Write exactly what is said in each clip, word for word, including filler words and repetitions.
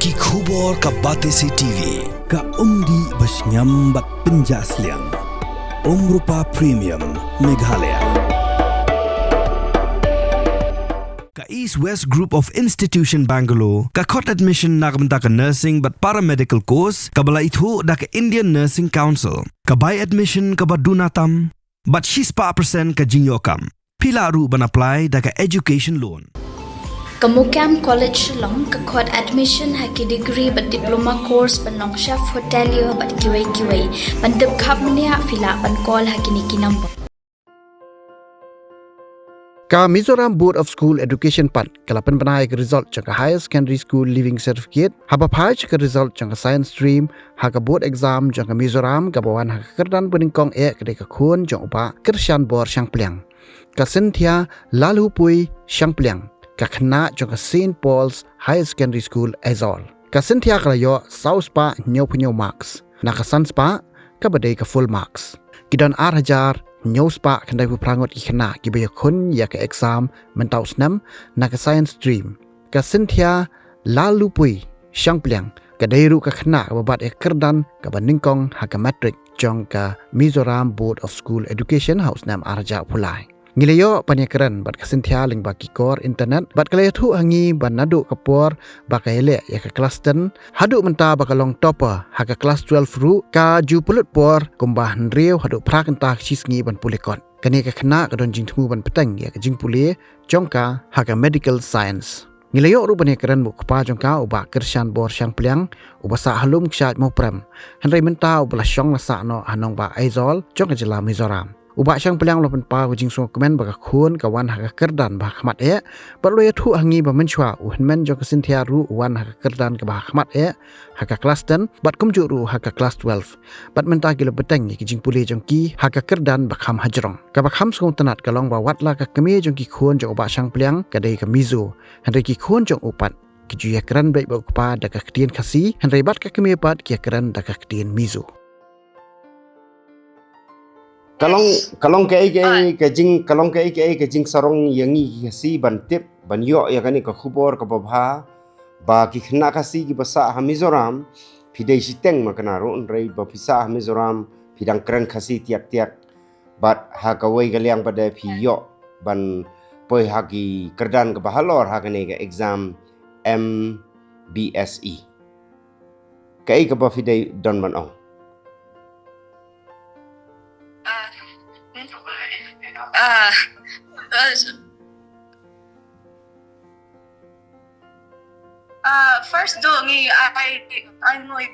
Ki khubor ka Batesi T V, ka umdih ba shngiam bad pynjah sliang. Umrupa Premium, Meghalaya. Ka East West Group of Institution Bangalore, ka khot admission na ka bynta ka nursing bad paramedical course, kaba la ithuh da ka Indian Nursing Council, ka bai admission kaba duna tam, bad shispah percent ka jingïoh kam. Phi lah ruh ban apply da ka education loan. Ka Mukam College Shillong ka khot admission ha ki degree bad diploma course ban long chef hotelier bad kiwei kiwei. Ban tip khapmniah phi lah ban call ha kine ki number. Ka Mizoram Board of School Education pat ka la pynbna ïa ka result jong ka Higher Secondary School Leaving Certificate haba phai sha ka result jong ka Science Stream ha ka board exam jong ka Mizoram kaba wan ha ka kyrdan ba nyngkong eh ka dei ka khun jong u Bah Kyrshanbor Shangpliang. Ka Cynthia Lalhupui Shangpliang, ka khynnah jong ka Saint Paul's Higher Secondary School, Aizawl. Ka Cynthia ka la ïoh saw spah hynñiew phew hynñiew marks na ka san spah, kaba dei ka full marks. Ki don ar hajar hynñiew spah khyndai phew phra ngut ki khynnah kiba ïakhun ïa ka exam mynta u snem na ka Science Stream. Ka Cynthia Lalhupui Shangpliang ka dei ruh ka khynnah kaba bat ïa ka kyrdan kaba nyngkong ha ka matric jong ka Mizoram Board of School Education ha u snem ar hajar phew lai. Ngi la ïoh ban ïakren bad ka Cynthia lyngba ki kor internet bad ka la ïathuh ha ngi ba naduh ka por ba ka ïaleh ïa ka klas ten haduh mynta ba ka long topper ha ka klas twelve ruh, ka ju pynlut por kumba hynriew haduh phra kynta ka shi sngi ban pule kot. Kane ka khynnah ka don jingthmu ban bteng ïa ka jingpule jong ka ha ka medical science. Ngi la ïoh ruh ban ïakren bad u kpa jong ka, u Bah Kyrshanbor Shangpliang, uba sah ha Lumkshait Mawprem, hynrei mynta uba la shong la sah noh ha nongbah Aizawl jong ka jylla Mizoram. U Bah Shangpliang u la pynpaw ka jingsngewkmen ba ka khun ka wan ha ka kyrdan ba hakhmat eh, bad u la ïathuh ha ngi ba mynshuwa u hynmen jong ka Cynthia ruh u wan ha ka kyrdan kaba hakhmat eh ha ka klas ten bad kumjuh ruh ha ka klas twelve. Bad mynta ki la bteng ïa ki jingpule jong ki ha ka kyrdan ba kham hajrong. Kaba kham sngewtynnat ka long ba watla ka kmie jong ki khun jong u Bah Shangpliang ka dei ka Mizo, hynrei ki khun jong u pat ki ju ïakren beit bad u kpa da ka ktien Khasi, hynrei bad ka kmie pat ki ïakren da ka ktien Mizo. Ka long, ka long kaei kaei ka jing, ka long kaei kaei ka jingsarong ïa ngi ki Khasi ban tip, ban ïoh ïa kane ka khubor kaba bha ba ki khynnah Khasi kiba sah ha Mizoram, phi dei shiteng ma kane ruh, hynrei ba phi sah ha Mizoram phi dang kren Khasi tiak tiak. Bad ha kawei ka liang pat de phi ïoh ban poi ha ki kyrdan kaba halor ha kane ka exam M B S E. Kaei kaba phi dei don ban ong? Ah, ah, ah, ah, first, to ngi ai, ai ngui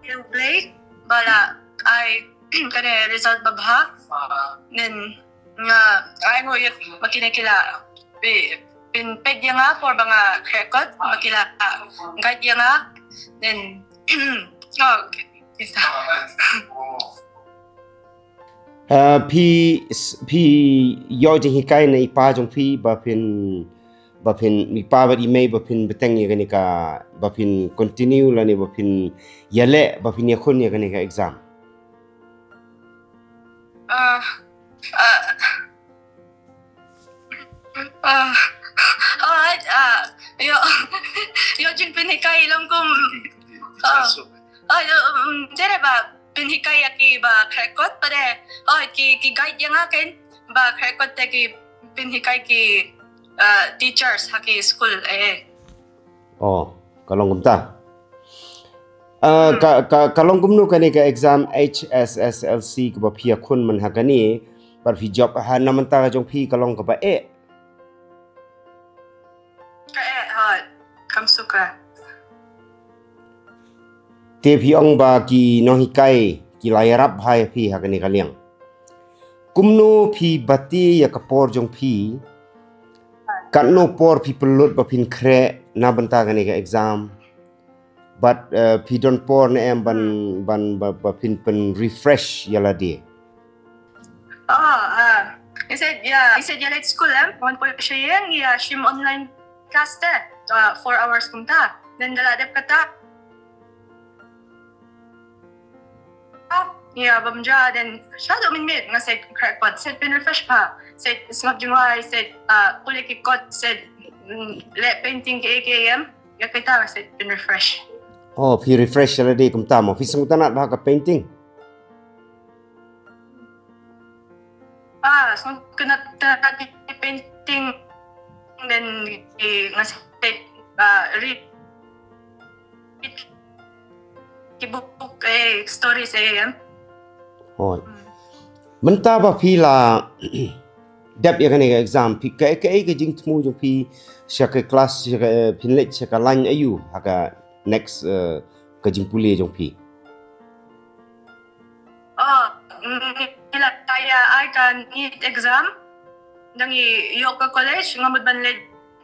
ïa U Blei ba la ai kane result ba bha. Then nga ai ngui ïa ba kine ki la pynpeit ïa nga por ba nga khreh kot, ba ki la guide ïa nga. Then, oh, okay. Ah, phi, phi ïoh jinghikai na i pa jong phi ba phin, ba phin, i pa bad i mei ba phin bteng ïa kane ka, ba phin continue lane ba phin ïaleh, ba phin ïakhun ïa kane ka exam? Ah, ah, ah, alright, ah, ïoh, ïoh jingpynhikai long kum, ah, ah, ïoh, um, jere ba pynhikai ïa ki ba khreh kot pat de. Oh, ki, ki guide ïa nga kein ba khreh kot te ki pynhikai ki, uh, teachers ha ki school, eh. Oh, ka long kumta. Uh, ka, ka, ka long kumno kane ka exam H S S L C kaba phi ïakhun mynta ha kane, bad phi jop ha na mynta ka jong phi ka long kaba eh? Ka eh, ha, kam suk ka. Te phi ong ba ki nonghikai ki la ïarap bha ïa phi ha kane ka liang. Kumno phi bati ïa ka por jong phi? Katno por phi pynlut ba phin khreh na bynta kane ka exam? Bad, eh, phi don por ne em ban, ban, ba, ba phin pyn refresh ïa lade? Oh, ah, I said, yeah, I said, yeah, let's school, em. Wan poi sha ïing, ïa shim online class te, uh, four hours kumta. Then da la dep kata, ah, ïa bam ja, then shaduh mynmiet nga said khreh kot, said pyn refresh bha, said sngap jingwai, said, uh, pule ki kot, said, mm, leh painting kiei kiei, em. Ïa kita nga said pyn refresh. Oh, phi refresh lade kumta mo. Phi sngewtynnat bha ka painting. Ah, sngewtynnat, tynnat ïa painting, then ïa nga sngewtynnat, ah, read ki book, eh, stories, eh, em. Hooid. Hmm. Mynta ba phi la dep ïa kane ka exam, phi ka, ka, ka jingthmu jong phi sha ka class, sha ka, eh, phin leit sha ka line aïu ha ka next, eh, ka jingpule jong phi? Oh, mm, ngi la ïa ai ka NEET exam. Dang ïoh ka college, nga mut ban leit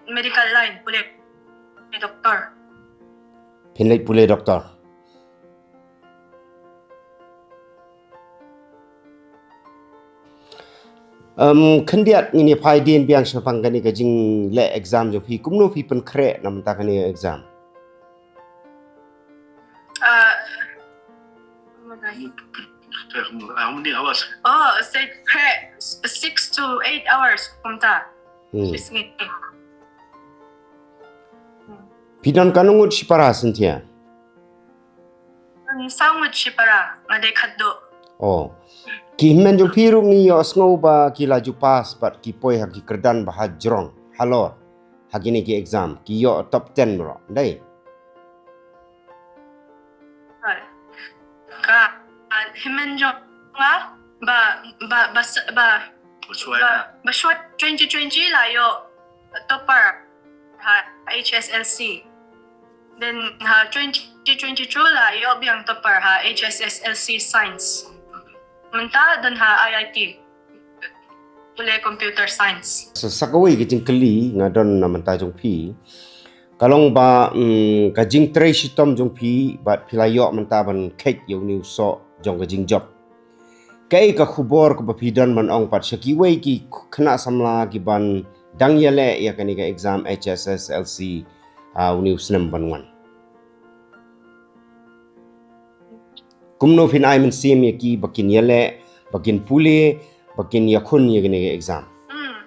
medical line, pule doctor. Phin leit pule doctor. Um, khyndiat ngin ïa phai dien biang shaphang kane ka jingleh exam jong phi, kumno phi pynkhreh na mynta kane ka exam? Uh, how many hours? Oh, say, khreh, six to eight hours kumta. Hmm. Shisngi. Phi don katno ngut shipara, Cynthia? Saw ngut shipara, nga dei khatduh. Oh. Ki hynmen jong phi ruh ngi ïohsngew ba ki la ju pass bad ki poi ha ki kyrdan ba ha jrong halor ha kine ki exam, ki ïoh top ten ruh, dei? Ka, ah, hynmen jong nga ba, ba, ba, ba, ba, ba shuwa twenty twenty la ïoh topper ha H S L C. Then ha twenty twenty-two la ïoh biang topper ha H S S L C Science. Mynta don ha I I T, pule Computer Science. Sa, sa kawei ka jingkylli nga don na mynta jong phi ka long ba, mm, ka jingtrei shitom jong phi bad phi la ïoh mynta ban kheit ïa une u soh jong ka jingjop. Kaei ka khubor kaba phi don ban ong pat sha kiwei ki khynnah samla ki ban dang ïaleh ïa kane ka exam H S S L C, ah, une u snem ban wan? Kumno phin ai mynsiem ïa ki ba kin ïaleh, ba kin pule, ba kin ïakhun ïa kane ka exam? Hmm.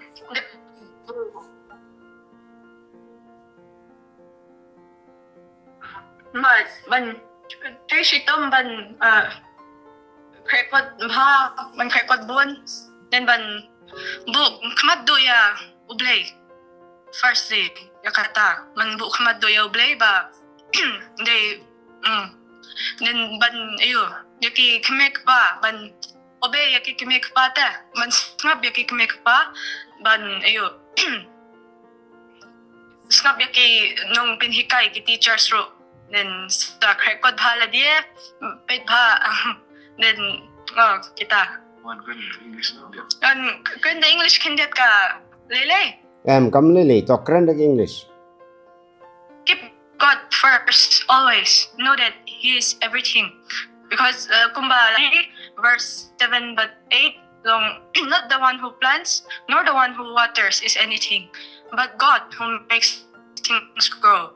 Ban, ban trei shitom ban, ah, khreh kot bha, ban khreh kot bun, then ban buh khmat duh ïa U Blei. First thing, ïa kata, ban buh khmat duh ïa U Blei ba dei, mm, then ban, aïu, ïa ki kmie kpa, ban obey ïa ki kmie kpa te, ban sngap ïa ki kmie kpa, ban, aïu, sngap ïa ki nongpynhikai, ki teachers ruh. Then sa khreh kot bha lade, peit bha. Then, oh, kita. Wan kren English khyndiat. Wan kren da English khyndiat ka lei lei. Em, kam lei lei, to kren da English. Keep God first always. Know that He is everything. Because, uh, kumba lei verse seven but eight, long, not the one who plants nor the one who waters is anything, but God who makes things grow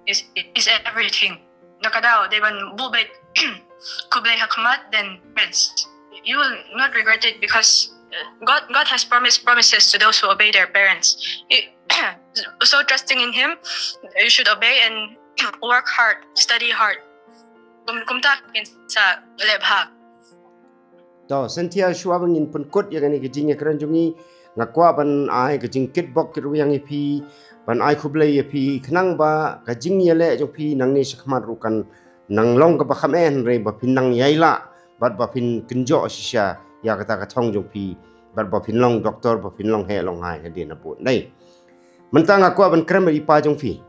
is, is everything. Na ka daw, dei ban buh beit khublei ha khmat, then friends, you will not regret it because, uh, God, God has promised promises to those who obey their parents. It, so trusting in Him, you should obey and work hard, study hard. Kum, kumta kin sa leh bha. To, Cynthia, shuwa ba ngin pynkut ïa kane ka jingïakren jong ngi, nga kwah ban ai ka jingkitbok kitrwiang ïa phi, ban ai khublei ïa phi, khnang ba ka jingïaleh jong phi nangne shakhmat ruh kan nang long kaba kham eh, hynrei ba phin nang ïai lah bad ba phin kynjoh shisha ïa kata ka thong jong phi, bad ba phin long doktor, ba phin long heh long hai hadien habud. Dei. Mynta nga kwah ban kren bad i pa jong phi.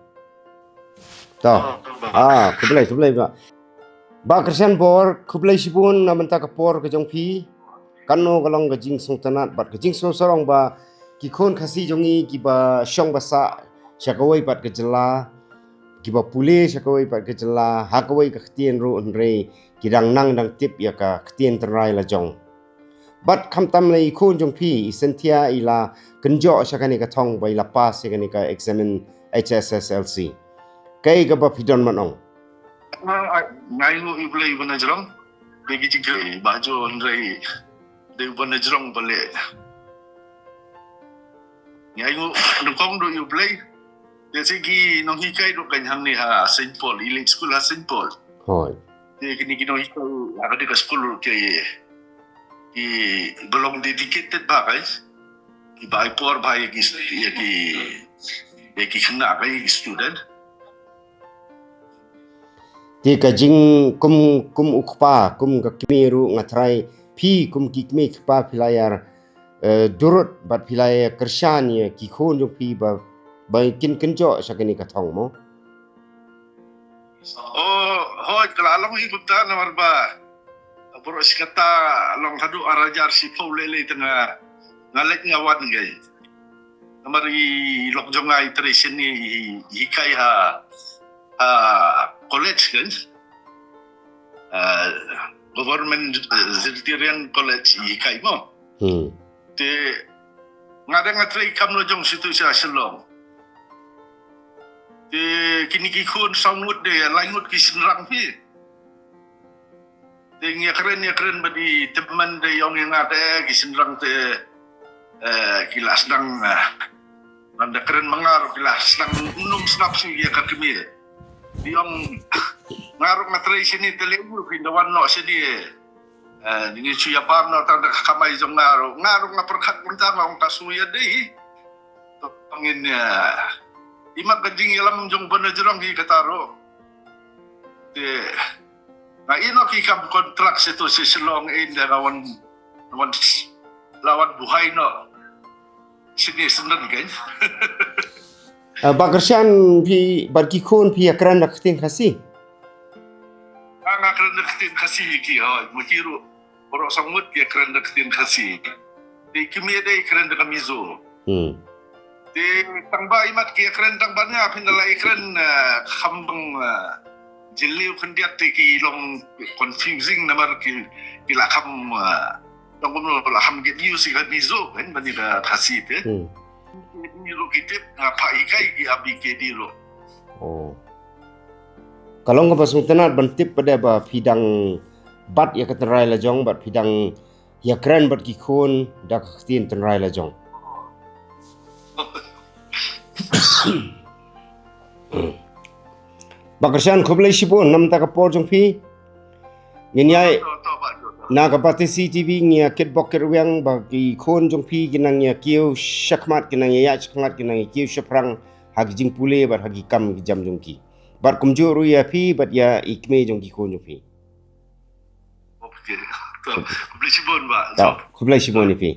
To. Ah, khublei, khublei bah. Bah Kyrshanbor, khublei shibun na mynta ka por ka jong phi. Kano ka long ka jingsngewtynnat bad ka jingsngewsarong ba ki khun Khasi jong ngi kiba shong ba sah sha kawei pat ka jylla, kiba pule sha kawei pat ka jylla, ha kawei ka ktien ruh, hynrei ki dang nang dang tip ïa ka ktien tynrai la jong. Bad khamtam lei i khun jong phi, i Cynthia, i la kynjoh sha kane ka thong ba i la pass ïa kane ka eksamin H S S L C. Kaei kaba phi don ban ong? Nga, nga ainguh ïa U Blei uba na jrong. Dei ki jingkyrmen ba jong, hynrei dei uba na jrong ba leh. Nga ainguh nyngkong ruh ïa U Blei. Te shi ki nonghikai ruh kan hangne ha Saint Paul, Elite School ha Saint Paul. Hoi. Te kine ki nonghikai ha ka dei ka school ruh ki, ki ba long dedicated bha kai. Ki ba ai por bha ïa ki, ïa ki, ïa ki khynnah kai, ïa ki student. Te ka jing kum, kum u kpa, kum ka kmie ruh nga trai, phi kum ki kmie kpa phi la ïa, eh, durut bad phi la ïa kyrshan ïa ki khun jong phi ba, ba kin kynjoh sha kane ka thong mo. Oh, hoi, ka la long hi kumta namar ba baroh shi katta long haduh ar hajar shiphew lei lei te nga, nga leit nga wan ngai. Namar i lok jong nga i trei shane i, i hikai ha, ha college kan. Ah, Government, eh, Ziltiriang College i hikai mo. Hmm. Te nga dang nga trei kam la jong shi tu sha Shillong. Te kine ki khun saw ngut de, lai ngut ki shynrang phi. Te ngi ïakren, ïakren bad i tymmen de ong ïa nga te ki shynrang te, eh, ki la sdang, eh, lada kren ma nga ruh ki la sdang ym sngap shuh ïa ka kmie. Te ong nga ruh nga trei shane te lei ruh phin da wan noh shane. Eh, ngin shu ïa bam noh tang da ka kamai jong nga ruh. Nga ruh nga pyrkhat kumta nga ong ka shu ïa dei. To ngin, eh, i mat ka jingïalam jong ba na jrong hi kata ruh. Te nga ïoh ki kam kontrak sha tu sha Shillong, ynda nga wan, wan la wan buhai noh. Sini senen kan. Ah, ba kyrshan phi bad ki khun phi ïakren da ka ktien Khasi? Nga, nga kren da ka ktien Khasi ki, hoi, ma ki ruh. Baroh saw ngut ki ïakren da ka ktien Khasi. Te ki kmie de ïakren da ka Mizo. Hmm. Te tang ba i mat ki ïakren tang ba nga phin da la ïakren, eh, kham bang, eh, jylliew khyndiat te ki long confusing namar ki, ki la kham, eh, tang kumno la kham get used ïa ka Mizo kan ban ïa ka Khasi te. Hmm. Ki ruh ki tip nga phah hikai ki abi ki di ruh. Oh. Ka long kaba sngewtynnat ban tip pat de ba phi dang bat ïa ka tynrai la jong bad phi dang ïakren bad ki khun da ka ktien tynrai la jong. Ba kyrshan khublei shibun namar ka por jong phi. Ngin ïai na ka Batesi TV ngi ïa kitbok kitrwiang ba ki khun jong phi ki nang ïa kiew shakhmat, ki nang ïa ïaid shakhmat, ki nang ïa kiew shaphrang ha ki jingpule bad ha ki kam ki jam jong ki. Bad kumjuh ruh ïa phi bad ïa i kmie jong ki khun jong phi. Okay. To, khublei shibun ba. To, khublei shibun ïa phi.